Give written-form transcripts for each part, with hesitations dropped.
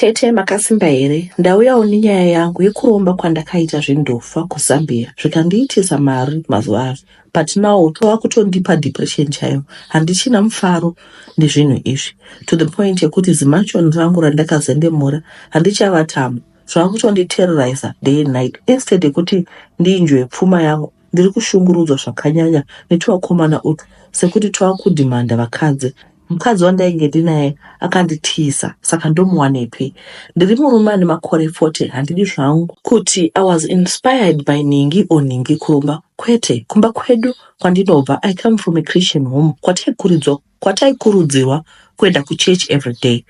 Tete makasimba here? Ndauyawo nenyaya yangu yekuromba kwandakaita zvendofa kuZambia zvikandiitisa mari mazuva ano but now tova kutondipa depression chaiyo. Handichina mufaro nezvinhu izvi to the point yekuti zimansion rangu randakazendemura handichavatamo. Zvava kutonditerroriser day and night instead yekuti ndienjoye pfuma yangu ndiri kushungurudzwa zvakanyanya netuvakomana utwu sekuti twava kudhimanda vakadzi. Mukadzi wandainge ndinaye akanditiza saka ndomuwanepi? Ndiri murume ane makore 40 handidi zvangu kuti I was inspired by nhingi or nhingi kuromba kwete. Kumba kwedu kwandinobva I come from a Christian home kwataikuridzwa kwataikurudzirwa kuenda kuchurch everyday.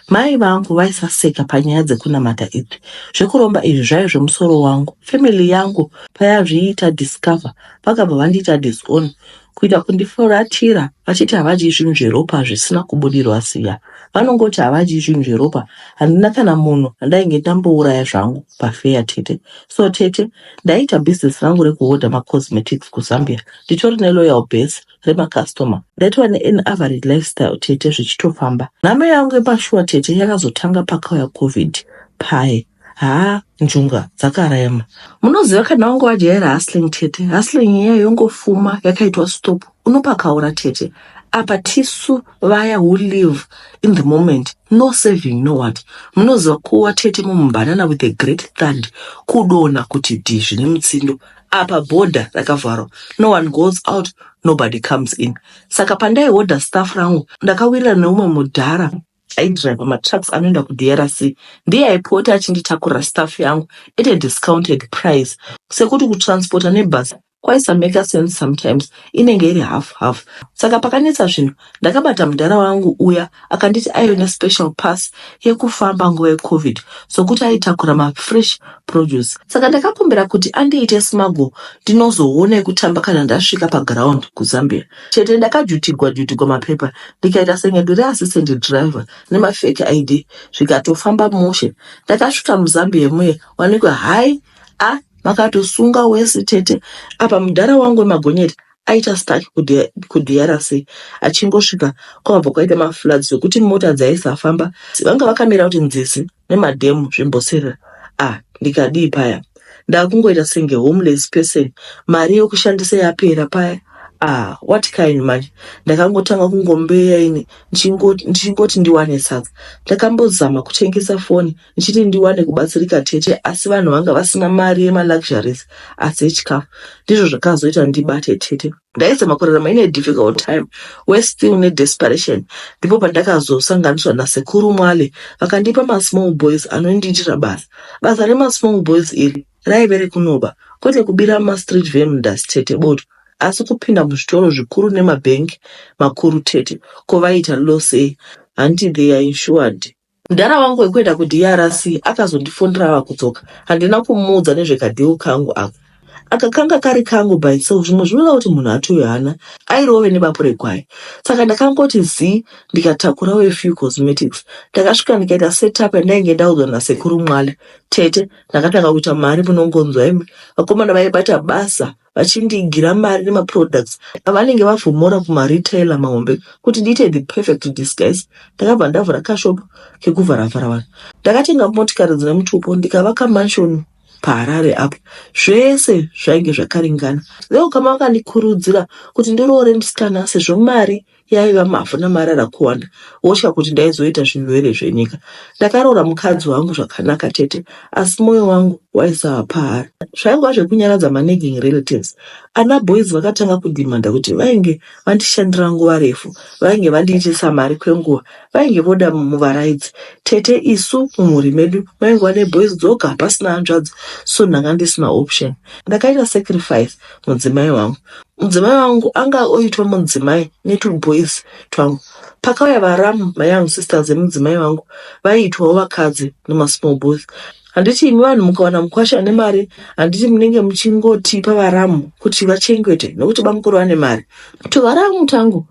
Mai vangu vaisaseka panyaya dzekunamata idzi. Zvekuromba izvi zvaive zvemusoro wangu. Family yangu payazviita discover vakabva vandiita disown kuita kundifuratira vachiti havadyi zvinhu zveropa zvisina kubudirwa siya. Vanongoti havadyi zvinhu zveropa. Handina kana munhu andainge ndambouraya zvangu pafeya tete. So tete ndaiita business rangu rekuhodha macosmetics kuZambia nditori neloyal base remacustomer. Ndaitova nean average lifestyle tete zvichitofamba. Nhamo yangu yepashuwa tete yakazotanga pakauya covid paye. Haa njunga dzakarema. Munoziva kana wanga wajaira hustling tete, hustling iya yongofuma yakaitwa stop unopakaura tete. Apa tisu vaya who live in the moment, no saving no what. Munoziva kuwa tete mumbanana with a great thud kudonha kuti dhi zvine mutsindo. Apa bhodha rakavharwa, no one goes out, nobody comes in. Saka pandaihodha stuff rangu ndakawirirana neumwe mudhara aidriver matrucks anoenda kuDRC ndiye aipota achinditakurira stuff yangu at a discounted price sekuti kutransporta nebhasi kwaisameka sense sometimes inenge iri half half. Saka pakanetsa zvinhu ndakabata mudhara wangu uya akanditi aive nespecial pass yekufamba nguva yecovid sokuti aitakura mafresh produce. Saka ndakakumbira kuti andiite smuggle ndinozoona yekutamba kana ndasvika paground kuZambia. Chete ndakajutigwa jutigwa mapepa ndikaita senge ndiri assistant driver nemafake ID zvikatofamba mushe. Ndakasvika muZambia muye wanikwe hai a makatosunga wese tete. Apa mudhara wangu wemagonyeti aita stuck kuDRC achingosvika kwabva kwaita mafloods zvekuti mota dzaisafamba vanga vakamira kuti nzizi nemadhemu zvimboserera. Ah ndikadii paya ndakungoita senge homeless person mari yokushandisa yapera paya. Ah what kind manje ndakangotanga kungombeya ini ndichingoti ndiwane sadza. Ndakambozama kutengesa foni ndichiti ndiwane kubatsirika tete asi vanhu vanga vasina mari yemaluxuries asi echikafu. Ndizvo zvakazoita ndibate tete. Ndaizama kurarama in a difficult time where still nedesperation. Ndipo pandakazosanganiswa nasekuru Mwale vakandipa masmall boys anondiitira basa. Basa remasmall boys iri raive rekunoba kwete kubira mastreet vendors tete bodo asi kupinda muzvitoro zvikuru nemabhengi makuru tete ko vaiita loss ei hanti they are insured. Mudhara wangu wekuenda kuDRC akazondifonera ava kudzoka. Handina kumuudza nezvekadhiu kangu aka. Aka kanga kari kangu by itself zvimwe zvinoda kuti munhu atove hana airove nebapu regwai. Saka ndakangoti zii ndikatakurawo a few cosmetics. Ndakasvika ndikaita setup yandainge ndaudzwa nasekuru Mwale. Tete ndakatanga kuita mari munongonzwa imi. Vakomana vaibata basa vachindigira mari nemaproducts avanenge vavhomora kumaretailer mahombe kuti ndiite the perfect disguise. Ndakabva ndavhura kashop kekuvharavhara vanhu. Ndakatenga motikari dzine mutupo ndikavaka mansion paHarare apo. Zvese zvainge zvakaringana. Veukama vakandikurudzira kuti ndiroore musikana sezvo mari yaiva mavhu namarara kuwanda votya kuti ndaizoita zvirwere zvenyika. Ndakaroora mukadzi wangu zvakanaka tete asi moyo wangu waisava paari. Zvaingova zvekunyaradza managging relatives. Ana boys vakatanga kudhimanda kuti vainge vandishandira nguva refu, vainge vandiitisa mari kwenguva, vainge voda muvaraidzi. Tete isu mumhuri medu maingova neboys dzoga pasina hanzvadzi so ndanga ndisina option. Ndakaita sacrifice mudzimai wangu. Mudzimai wangu anga oitwa mudzimai netuboys twangu. Pakauya varamu mayoung sisters emudzimai wangu vaiitwawo vakadzi nemasmall boys. Handiti imi vanhu mukawana mukwasha ane mari handiti munenge muchingotipa varamu kuti vachengete nokuti bamukuru vane mari. Tuvaramu tangu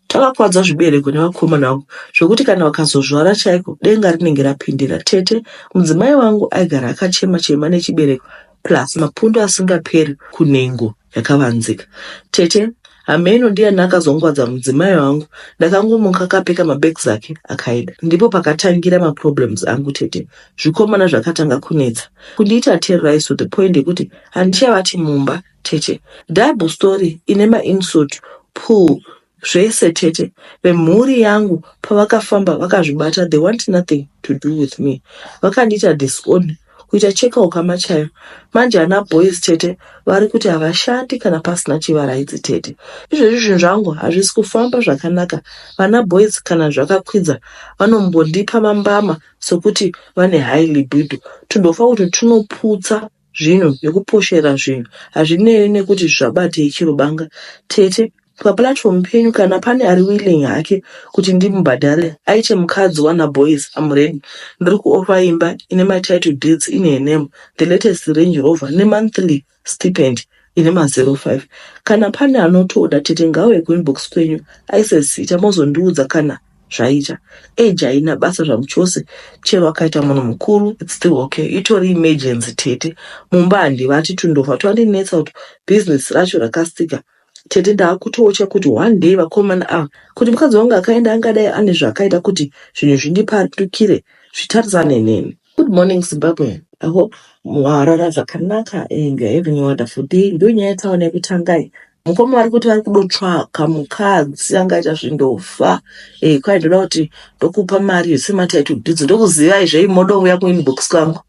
twakakwadza zvibereko nevakomana vangu zvokuti kana vakazozvara chaiko denga rinenge rapindira. Tete mudzimai wangu aigara akachema chema nechibereko plus mapundu asingaperi kunhengo yakavanzika. Tete Hameno ndiyani akazongwadza mudzimai wangu. Ndakangomuka akapeka mabags ake akaenda. Ndipo pakatangira maproblems angu tete. Zvikomana zvakatanga kunetsa. Kundiita terrorize to the point yekuti handichavati mumba tete. Double story ine mainsult pool zvese tete. Vemhuri yangu pavakafamba vakazvibata they want nothing to do with me. Vakandiita disown kuita cheka ukama chaiyo. Manje ana boys tete vari kuti havashandi kana pasina chivaraidzi tete. Izvezvi zvinhu zvangu hazvisi kufamba zvakanaka. Vana boys kana zvakakwidza vanombondipa mambama sokuti vane high libido. Tundofa kuti tunoputsa zvinhu nekuposhera zvinhu hazvinei nekuti zvabatei chero banga. Tete paplatform penyu kana pane ari willing hake kuti ndimubhadhare aite mukadzi wana boys I'm ready. Ndiri kuoffer imba ine matitle deeds in her name, the latest Range Rover nemonthly stipend ine ma05. Kana pane anotoda tete ngauye kuinbox kwenyu aise zita mozondiudza kana zvaita. Age haina basa zvamuchose chero akaita munhu mukuru it's still okay. Itori emergency tete. Mumba handivati tundofa twandinetsa kuti business racho rakastika. Tete ndaakutotya kuti one day vakomana ava kuti mukadzi wangu akaenda angadai ane zvaakaita kuti zvinhu zvindipandukire zvitarisane neni. Good morning Zimbabwe. I hope mwarara zvakanaka and you're having a wonderful day. Ndo nyaya yataona yekutanga iyi. Mukoma vari kuti vari kudotsvaka mukadzi angaita zvindofa. Eh, kwai ndoda kuti ndokupa mari sematitle deeds ndokuzivai zvei modouya kuinbox kwangu.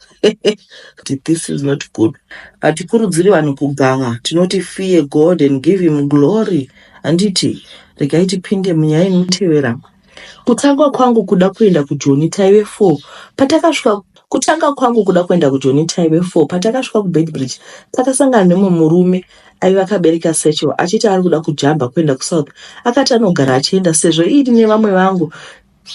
Kuti this is not good. Hatikurudziri vanhu kugava. Tinoti fear God and give him glory. Handiti regai tipinde munyaya inotevera. Kutanga kwangu kuda kuenda kuJoni taive 4. Patakasvika kutanga kwangu kuda kuenda kuJoni taive 4. Patakasvika kuBeitbridge takasangana nemumwe murume aiva akabereka satchel achiti ari kuda kujamba kuenda kuSouth. Akati anogara achienda sezvo ini nevamwe vangu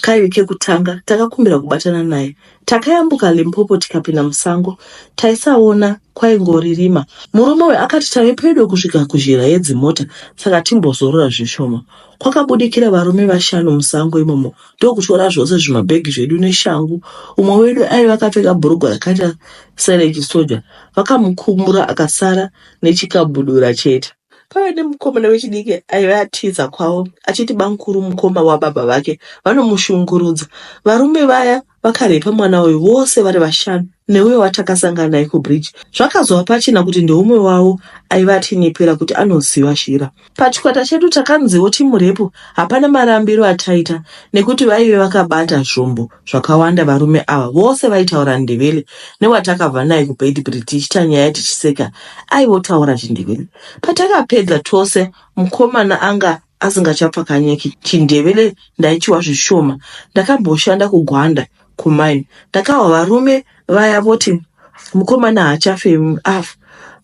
kaive kekutanga takakumbira kubatana naye. Takayambuka Limpopo tikapinda musango. Taisaona kwaingoririma. Murume uyu akati tave pedo kusvika kuzhira yedzimota saka timbozorora zvishoma. Kwakabudikira varume vashanu musango imomo ndokutora zvose zvimabhegi zvedu neshangu. Umwe wedu aiva akapfeka bhurugwa rakaita serechisoja. Vakamukumura akasara nechikabudura chete. Paive nemukomana wechidiki aiva atiza kwavo achiti bamukuru mukoma wababa vake vanomushungurudza. Varume vaya vakarepa mwana uyu vose vari vashanu neuyo watakasangana naye kubridge. Zvakazova pachena kuti ndeumwe wavo aiva atinyepera kuti anoziva zhira. Pachikwata chedu takanziwo timurepu hapana marambiro ataita nekuti vaive vakabata zvombo zvakawanda varume ava vose vaitaura Ndebele newatakabva naye kuBeitbridge tichiita nyaya tichiseka aivotaura chiNdebele. Patakapedza tose mukomana anga asingachapfakanyeki chiNdebele ndaichiwa zvishoma. Ndakamboshanda kuGwanda kumine ndakahwa varume vaya voti mukomana haachafemi afa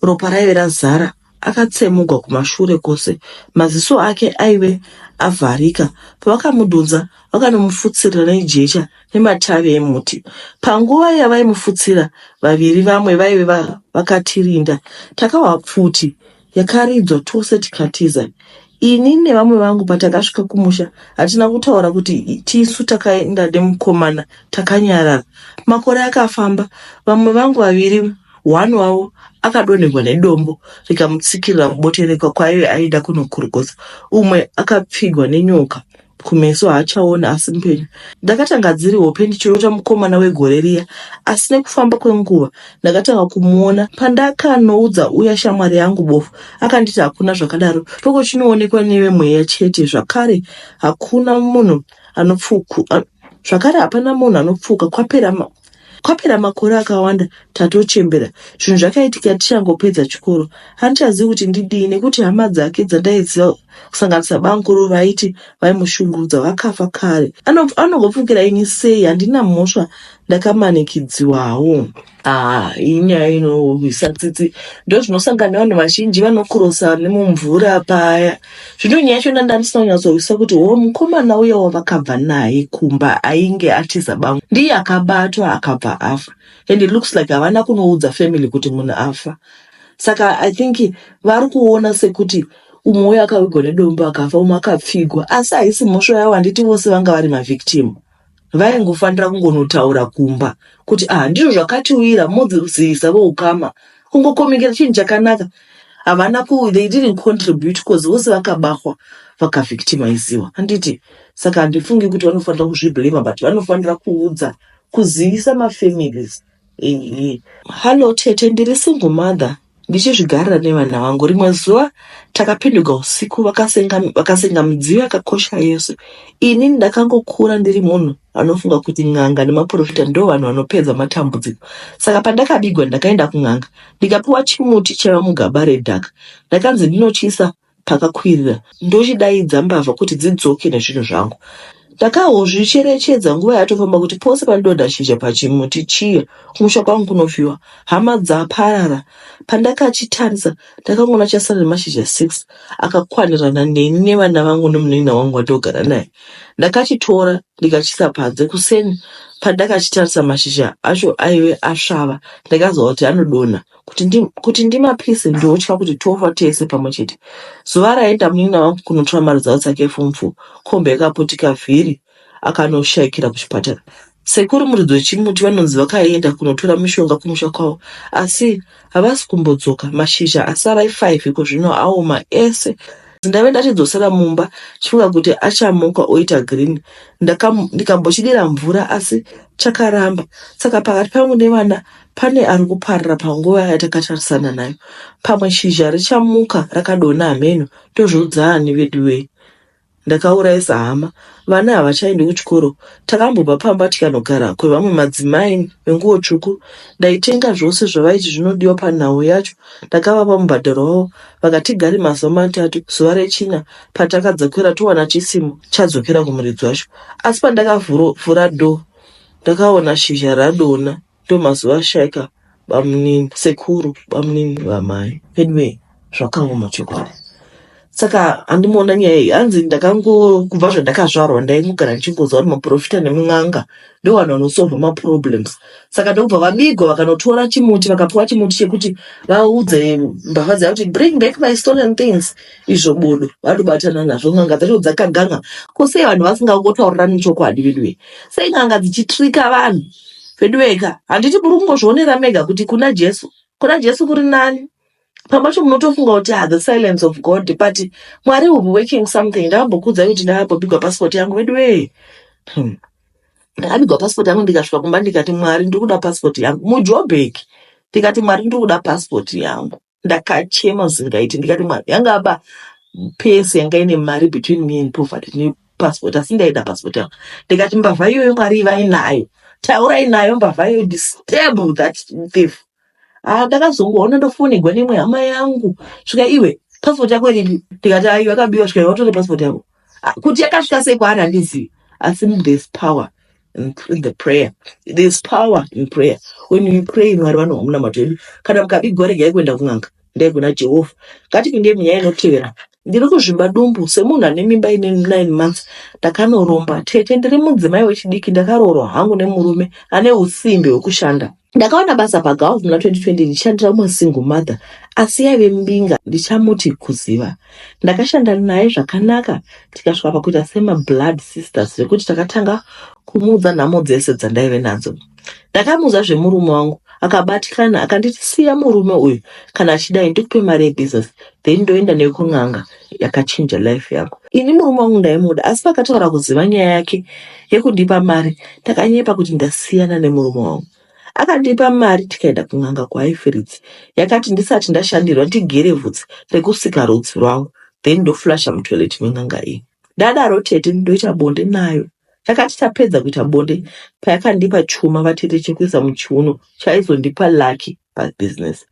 ropa raive razara akatsemugwa kumashure kwose maziso ake aive avharika pavakamudhonza vakanomufutsirira nejecha nematavi emuti panguva yavaimufutsira vaviri vamwe vaive vakatirinda takahwa pfuti yakaridzwa tose tikatiza ini nevamwe vangu patakasvika kumusha hatina kutaura kuti tisu takaenda nemukomana takanyarara makore akafamba vamwe vangu vaviri one wavo akadonhegwa nedombo rikamutsikirira muboterekwa kwaive aida kunokorokotsa umwe akapfigwa nenyoka kumeso haachaona asi mupenyu ndakatanga dziri hope ndichirota mukomana wegore riya asi nekufamba kwenguva ndakatanga kumuona pandakanoudza uya shamwari yangu bofu akanditi hakuna zvakadaro chipoko chinoonekwa nevemweya chete zvakare hakuna munhu anopfuku zvakare hapana munhu anopfuka kwapera kwapera makore akawanda tatochembera zvinhu zvakaitika tichangopedza chikoro handichazivi kuti ndidii nekuti hama dzake dzandaiziva kusanganisa bamukuru vaiti vaimushungurudza vakafa kare anongopfukira ini sei handina mhosva ndakamanikidziwawo Ah, inyaya inohwisa tsitsi ndo zvinosangana nevanhu vazhinji vanokurosa nemumvura paya zvino nyaya yacho ndanda ndisina kunyatsohwisa kuti ho mukomana uya wavakabva naye kumba ainge atiza bangu ndiye akabatwa akabva afa and it looks like havana kunoudza family kuti munhu afa saka i think vari kuona sekuti umwe uyo akawigwa nedombo akafa umwe akapfigwa asi haisi mhosva yavo handiti vose vanga vari mavictim vaingofanira kungonotaura kumba kuti ah ndizvo zvakatiwira modzivisa voukama kungokomikira chinhu chakanaka. Havana ku they didn't contribute cause vose vakabahwa vakavictimiziwa handiti? Saka handifungi kuti vanofanira kuzviblema but vanofanira kuudza kuzivisa mafamilies. Ehe. Hallo tete, ndiri single mother ndichizvigarira nevana vangu. Rimwe zuva takapinduka usiku vakasenga, vakasenga midziyo yakakosha yese. Ini ndakangokura ndiri munhu anofunga kuti n'anga nemaprofita ndo vanhu vanopedza matambudziko. Saka pandakabigwa ndakaenda kun'anga ndikapiwa chimuti chaiva mugaba redhaka. Ndakanzi ndinochiisa pakakwirira ndochidaidza mbavha kuti dzidzoke nezvinhu zvangu. Ndakahozvicherechedza nguva yatofamba kuti pose pandodonha shizha pachimuti chiya kumusha kwangu kunofiwa. Hama dzaparara. Pandakachitarisa ndakangoona chasara nemashizha 6 akakwanirana neni nevana vangu nemunin'ina wangu wandogara naye. Ndakachitora ndikachiisa panze kuseni pandakachitarisa mashizha acho aive asvava ndakaziva kuti anodonha. Kuti, ndi, kuti ndimapise ndotya kuti tofa tese pamwe chete. Zuva raenda munin'ina wangu kunotora mari dzavo dzake form 4 kombi yakaputika vhiri akanoshaikira kuchipatara. Sekuru muridzi wechimuti vanonzi vakaenda kunotora mishonga kumusha kwavo asi havasi kumbodzoka. Mashizha asara i5 iko zvino aoma ese. Ndave ndachidzosera mumba chifunga kuti achamuka oita green. Ndikambochidira mvura asi chakaramba. Saka pakati pangu nevana Pane ari kuparira panguva yatakatarisana nayo. Pamwe shizha richamuka rakadonha hameno tozviudza ani veduwee. Ndakaurayisa hama. Vana havachaendi kuchikoro. Takambobva pamba tikanogara kwevamwe madzimai venguwo tsvuku. Ndaitenga zvose zvavaiti zvinodiwa panhau yacho. Ndakavapa mubhadharo wavo vakatigare mazuva matatu. Zuva rechina patakadzokera towana chisimo chadzokera kumuridzi wacho. Asi pandakavhura door ndakaona shizha radonha. Ndomazuva ashaika bamunini sekuru bamunini vamai anyway zvakaoma chokwadi saka handimuona nyaya iyi hanzi ndakango kubva zvandakazvarwa ndaingogara ndichingonzwa kuti maprofita nemun'anga ndovanhu vanosolva maproblems saka ndokubva vabigwa vakanotora chimuti vakapiwa chimuti chekuti vaudze mbavha dziya kuti bring back my stolen things izvo bodo vanobatana nazvo n'anga dzacho dzakaganga ko sei vanhu vasingangotaurirani chokwadi veduwe sei n'anga dzichitrika vanhu Veduweka, handiti muri kungozvionera mega kuti kuna Jesu, kuna Jesu kuri nani. Pamwe pacho munotofunga kuti ah, the silence of God, but Mwari will be working something. Ndakambokuudzai kuti ndakambobigwa passport yangu veduwee. Ndakabigwa passport yangu ndikasvika kumba ndikati Mwari ndiri kuda passport yangu muJoburg. Ndikati Mwari ndiri kuda passport yangu. Ndakachema zvisingaiti ndikati Mwari yanga aba pesi yanga ine mari between me and poverty nepassport asi ndaida passport yangu. Ndikati mbavha iyoyo Mwari ivai nayo. Taurai nayo mbavha iyoyo disturb that thief. Ah, ndakazongoona ndofonegwa neimwe hama yangu svika iwe passport yako iripi ndikati aiwa yakabiwa svika iwe watore passport yako Ah, kuti yakasvika sei kwaari handizivi asi there's power in the prayer there's power in prayer when you pray mwari vanohwa munamato yedu kana mukabigwa regai kuenda kun'anga ndai kuna jehovha ngatipinde munyaya inotevera ndiri kuzvimba dumbu semunhu ane mimba ine 9 months ndakanoromba tete ndiri mudzimai wechidiki ndakaroorwa hangu nemurume ane usimbe hwekushanda Ndakawana basa paGulf muna 2020 ndichishandira umwe single mother asi yaive mbinga ndichamuti kuziva. Ndakashanda naye zvakanaka tikasvika pakuita sema blood sisters zvekuti takatanga kumuudza nhamo dzese dzandaive nadzo. Ndakamuudza zvemurume wangu akabatikana akanditi siya murume uyu kana achidai ndikupe mari yebusiness then ndoenda newe kun'anga yakachinja life yangu. Ini murume wangu ndaimuda asi pakataura kuziva nyaya yake yekundipa mari ndakanyepa kuti ndasiyana nemurume wangu. Akandipa mari tikaenda kun'anga kuHighfields yakati ndisati ndashandirwa ndigere vhudzi rekusika rudzi rwangu then ndoflasha mutoilet men'anga iyi. Ndadaro tete ndoita bonde nayo. Takati tapedza kuita bonde payakandipa chuma vatete chekuisa muchiuno chaizondipa lucky pabusiness.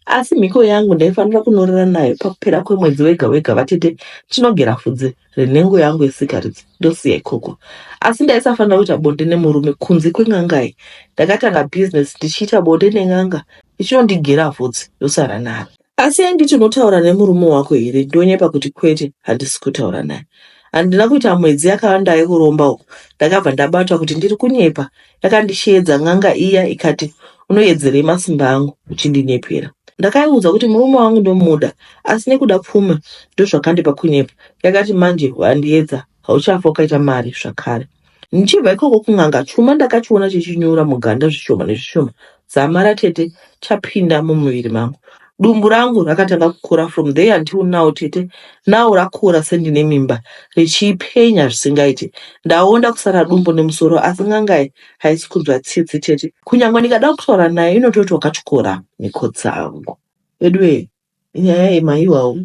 Asi mhiko yangu ndaifanira kunorara nayo pakupera kwemwedzi wega wega vatete tinogera fudzi renhengo yangu yesikarudzi ndosiya ikoko. Asi ndaisafanira kuita bonde nemurume kunze kwen'anga iyi. Ndakatanga business ndichiita bonde nen'anga ichinondigera vhudzi ndosara naro. Asi yainditi unotaura nemurume wako here ndonyepa kuti kwete handisi kutaura naye. Handina kuita mwedzi yakawanda yekuromba uku ndakabva ndabatwa kuti ndiri kunyepa Yakandisheedza n'anga iya ikati unoyedzerei masimba angu uchindinyepera. Ndakaiudza kuti murume wangu ndomuda asi nekuda pfuma ndozvakandipa kunyepa. Yakati manje wandiedza hauchafa wakaita mari zvakare. Ndichibva ikoko kun'anga chuma ndakachiona chichinyura muganda zvishoma nezvishoma dzamara tete chapinda mumuviri mangu. Dumbu rangu rakatanga kukura from there until now tete. Now rakura sendine mimba richipenya zvisingaite. Ndaonda kusara dumbu nemusoro asi n'anga iyi haisi kunzwa tsitsi tete. Kunyangwe ndikada kutaura nayo inototi wakatyora mhiko dzangu. Veduwee nyaya iyi maiwawo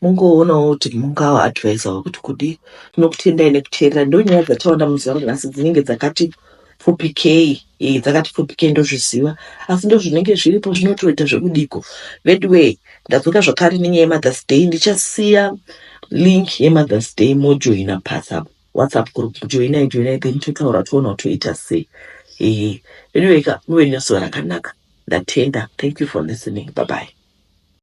mungoonawo kuti mungaadvisawo kuti kudii. Tinokutendai nekuteerera. Ndonyaya dzataona muzuva ranhasi dzinenge dzakati pfupikei eh, dzakati pfupikei ndozviziva asi ndozvinenge zviripo zvinotoita zvekudiko veduwee ndadzoka zvakare nenyaya yemothers day ndichasiya link yemothers day mojoina pawhatsapp whatsapp group joinai joinai then totaura toona kuti toita sei ehe veduwee ka muve nezuva rakanaka ndatenda thank you for listening bye bye.